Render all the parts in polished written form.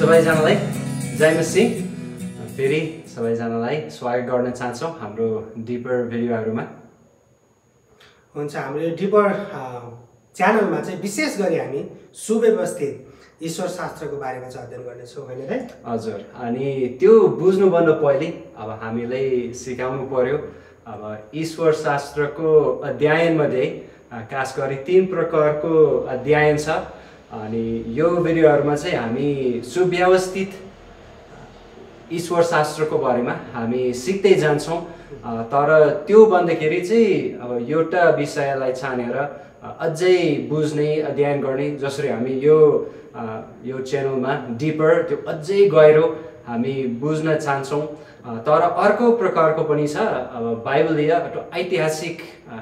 सबैजनालाई जय मसीह। फेरि सबैजनालाई स्वागत गर्न चाहन्छौँ हाम्रो डिपर भिडियोहरूमा। हुन्छ, हाम्रो डिपर च्यानलमा चाहिँ विशेष गरी हामी सुव्यवस्थित ईश्वर शास्त्रको बारेमा चाहिँ अध्ययन गर्नेछौँ हैन र? हजुर, अनि त्यो बुझ्नुभन्दा पहिले अब हामीले सिकाउनु पर्यो। अब ईश्वर शास्त्रको अध्ययनमध्ये खास गरी 3 प्रकारको अध्ययन छ। अनि यो भिडियोहरूमा चाहिँ हामी सुव्यवस्थित ईश्वर शास्त्रको बारेमा हामी सिक्दै जान्छौँ। तर त्यो भन्दाखेरि चाहिँ अब एउटा विषयलाई छानेर अझै बुझ्ने अध्ययन गर्ने, जसरी हामी यो च्यानलमा डिपर त्यो अझै गहिरो हामी बुझ्न चाहन्छौँ। तर अर्को प्रकारको पनि छ, अब बाइबलीय ऐतिहासिक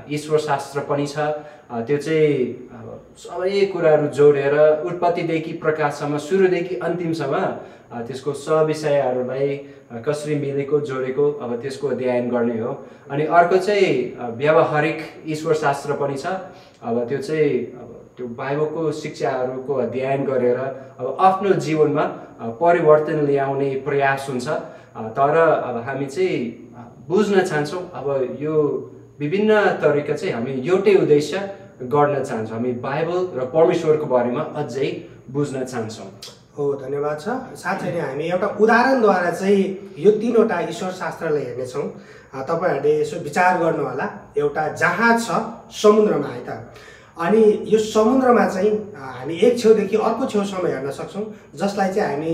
ईश्वर शास्त्र पनि छ। त्यो चाहिँ अब सबै कुराहरू जोडेर उत्पत्तिदेखि प्रकाशसम्म, सुरुदेखि अन्तिमसम्म त्यसको सविषयहरूलाई कसरी मिलेको जोडेको अब त्यसको अध्ययन गर्ने हो। अनि अर्को चाहिँ व्यावहारिक ईश्वर शास्त्र पनि छ। अब त्यो चाहिँ अब त्यो बाइबलको शिक्षाहरूको अध्ययन गरेर अब आफ्नो जीवनमा परिवर्तन ल्याउने प्रयास हुन्छ। तर अब हामी चाहिँ बुझ्न चाहन्छौँ, अब यो विभिन्न तरिका चाहिँ हामी एउटै उद्देश्य गर्न चाहन्छौँ, हामी बाइबल र परमेश्वरको बारेमा अझै बुझ्न चाहन्छौँ। हो, धन्यवाद छ। साथै हामी एउटा उदाहरणद्वारा चाहिँ यो 3वटा ईश्वर शास्त्रलाई हेर्नेछौँ। तपाईँहरूले यसो विचार गर्नु होला, एउटा जहाज छ समुद्रमा है त, अनि यो समुद्रमा चाहिँ हामी एक छेउदेखि अर्को छेउसम्म हेर्न सक्छौँ, जसलाई चाहिँ हामी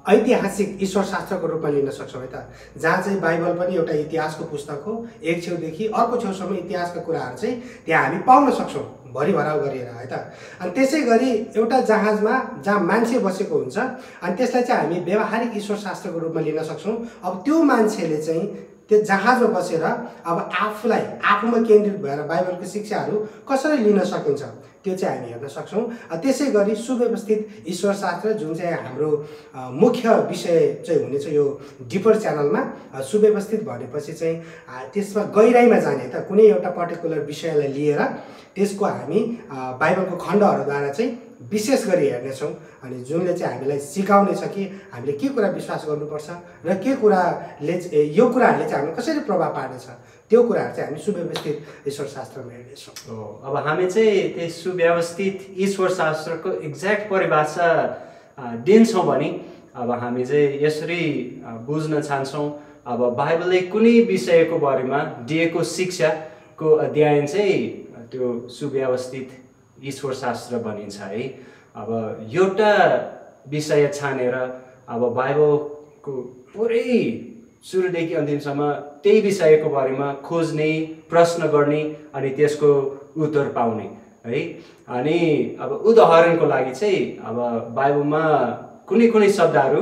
ऐतिहासिक ईश्वर शास्त्रको रूपमा लिन सक्छौँ है त, जहाँ चाहिँ बाइबल पनि एउटा इतिहासको पुस्तक हो। एक छेउदेखि अर्को छेउसम्म इतिहासका कुराहरू चाहिँ त्यहाँ हामी पाउन सक्छौँ भरिभराउ गरेर है त। अनि त्यसै गरी एउटा जहाजमा जहाँ मान्छे बसेको हुन्छ, अनि त्यसलाई चाहिँ हामी व्यावहारिक ईश्वर शास्त्रको रूपमा लिन सक्छौँ। अब त्यो मान्छेले चाहिँ त्यो जहाजमा बसेर अब आफूमा केन्द्रित भएर बाइबलको शिक्षाहरू कसरी लिन सकिन्छ त्यो चाहिँ हामी हेर्न सक्छौँ। त्यसै गरी सुव्यवस्थित ईश्वर शास्त्र, जुन चाहिँ हाम्रो मुख्य विषय चाहिँ हुनेछ यो डिपर च्यानलमा। सुव्यवस्थित भनेपछि चाहिँ त्यसमा गहिराइमा जाने त, कुनै एउटा पर्टिकुलर विषयलाई लिएर त्यसको हामी बाइबलको खण्डहरूद्वारा चाहिँ विशेष गरी हेर्नेछौँ। अनि जुनले चाहिँ हामीलाई सिकाउने छ कि हामीले के कुरा विश्वास गर्नुपर्छ र के कुराले यो कुराहरूले चाहिँ हामीलाई कसरी प्रभाव पार्नेछ, त्यो कुराहरू चाहिँ हामी सुव्यवस्थित ईश्वर शास्त्रमा हेर्नेछौँ। अब हामी चाहिँ त्यस सुव्यवस्थित ईश्वर शास्त्रको एक्ज्याक्ट परिभाषा दिन्छौँ भने अब हामी चाहिँ यसरी बुझ्न चाहन्छौँ। अब बाइबलले कुनै विषयको बारेमा दिएको शिक्षाको अध्ययन चाहिँ त्यो सुव्यवस्थित ईश्वर शास्त्र भनिन्छ है। अब एउटा विषय छानेर अब बाइबलको पुरै सुरुदेखि अन्तिमसम्म त्यही विषयको बारेमा खोज्ने, प्रश्न गर्ने, अनि त्यसको उत्तर पाउने है। अनि अब उदाहरणको लागि चाहिँ अब बाइबलमा कुनै शब्दहरू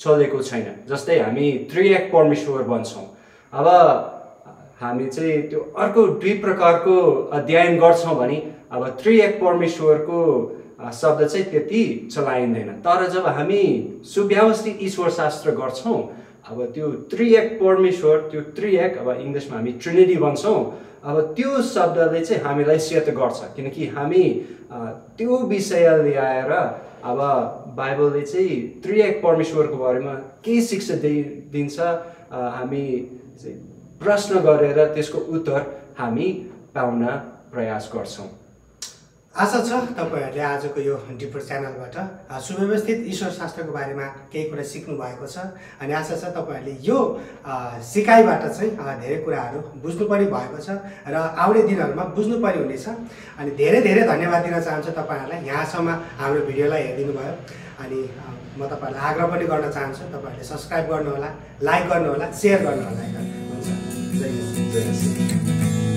चलेको छैन, जस्तै हामी त्रिएक परमेश्वर भन्छौँ। अब हामी चाहिँ त्यो अर्को 2 प्रकारको अध्ययन गर्छौँ भने अब त्रिएक परमेश्वरको शब्द चाहिँ त्यति चलाइँदैन। तर जब हामी सुव्यवस्थित ईश्वर शास्त्र गर्छौँ, अब त्यो त्रिएक परमेश्वर, त्यो त्रिएक अब इङ्ग्लिसमा हामी ट्रिनिटी भन्छौँ, अब त्यो शब्दले चाहिँ हामीलाई सिद्ध गर्छ। किनकि हामी त्यो विषय ल्याएर अब बाइबलले चाहिँ त्रिएक परमेश्वरको बारेमा के शिक्षा दिन्छ, हामी प्रश्न गरेर त्यसको उत्तर हामी पाउन प्रयास गर्छौँ। आशा छ तपाईँहरूले आजको यो डिपर च्यानलबाट सुव्यवस्थित ईश्वर शास्त्रको बारेमा केही कुरा सिक्नु भएको छ। अनि आशा छ तपाईँहरूले यो सिकाइबाट चाहिँ धेरै कुराहरू बुझ्नु पनि भएको छ र आउने दिनहरूमा बुझ्नु पनि हुनेछ। अनि धेरै धेरै धन्यवाद दिन चाहन्छु तपाईँहरूलाई, यहाँसम्म हाम्रो भिडियोलाई हेरिदिनु भयो। अनि म तपाईँहरूलाई आग्रह पनि गर्न चाहन्छु, तपाईँहरूले सब्सक्राइब गर्नुहोला, लाइक गर्नुहोला, सेयर गर्नुहोला। हुन्छ, जय मसीह।